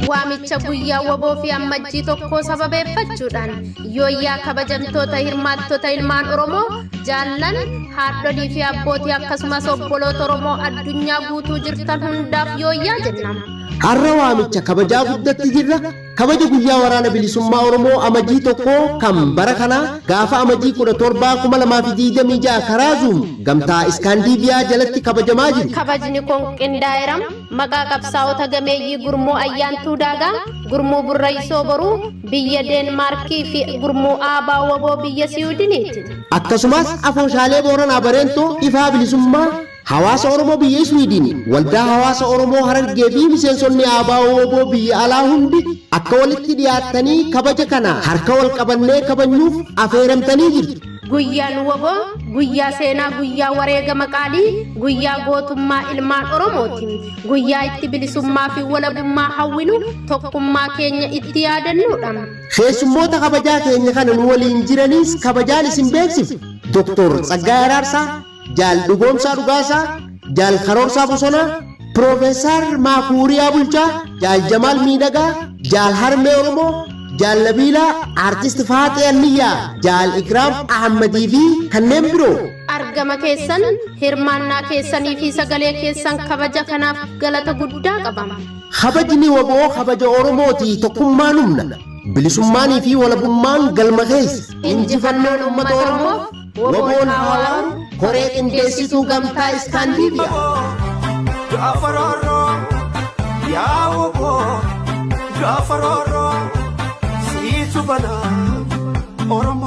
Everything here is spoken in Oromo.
Waamicha guyyaa waboo fi ammajjii tokkoo sababeeffachuudhaan yooyyaa kabajamtoota hirmaattota ilmaan Oromoo jaallan haadholii fi abbootii akkasumas obboloota Oromoo addunyaa guutuu jirtan hundaaf yooyyaa jenna. Har'a waamicha kabajaa guddatti jirra. Kabaja guyyaa waraana bilisummaa Oromoo amajjii tokkoo kan bara kanaa gaafa amajjii 17, 2026 karaa Zoom gamtaa Iskaandiiviyaa jalatti kabajamaa jiru. Kabajni kun qindaa'eera maqaa qabsaa'ota gameeyyii Gurmuu Ayyaantuu Daagaa, Gurmuu Burraysoo Boruu biyya Deenmaarkii fi Gurmuu Aabaa Waboo biyya Siwiidiniiti. Akkasumas afooshaalee Booranaa Bareentoo ifaa bilisummaa hawaasa Oromoo biyya Iswiidin, waldaa hawaasa Oromoo Harargee fi miseensonni Aabaa Waboo biyya alaa hundi akka walitti dhiyaattanii kabaja kana harka wal qabannee kabajnuuf afeeramtanii jirtu. Guyyaan waboo guyyaa seenaa, guyyaa wareegama qaalii, guyyaa gootummaa ilmaan Oromooti. Guyyaa itti bilisummaa fi walabummaa hawwinu, tokkummaa keenya itti yaadannudha. Keessummoota kabajaa keenya kana nu waliin jiraniis kabajaan isin beeksifnu. Dr. Tsaggaayee Araarsaa, Jaal Dhugoomsaa Dhugaasaa, Jaal Karoorsaa Bosonaa, Piroofeesar Maakuuriyaa Bulchaa, Jaal Jamaal Miidhagaa, Jaal Harmee Oromoo, Jaal Nabiilaa, Aartist Faaxee Anniyyaa, Jaal Ikraam Ahmadii fi kanneen biroo. Argama keessan, hirmaannaa keessanii fi sagalee keessan kabaja kanaaf galata guddaa qaba. Kabajni waboo kabaja Oromooti. Tokkummaan humna. Bilisummaanii fi walabummaan galma keessa. Injifannoon uummata Oromoof, waboon hawaaru. Koree qindeessituu gamtaa Iskaandiiviyaa. Gaafa roorroo yaa woboo, gaafa roorroo siitu banaa Oromoo.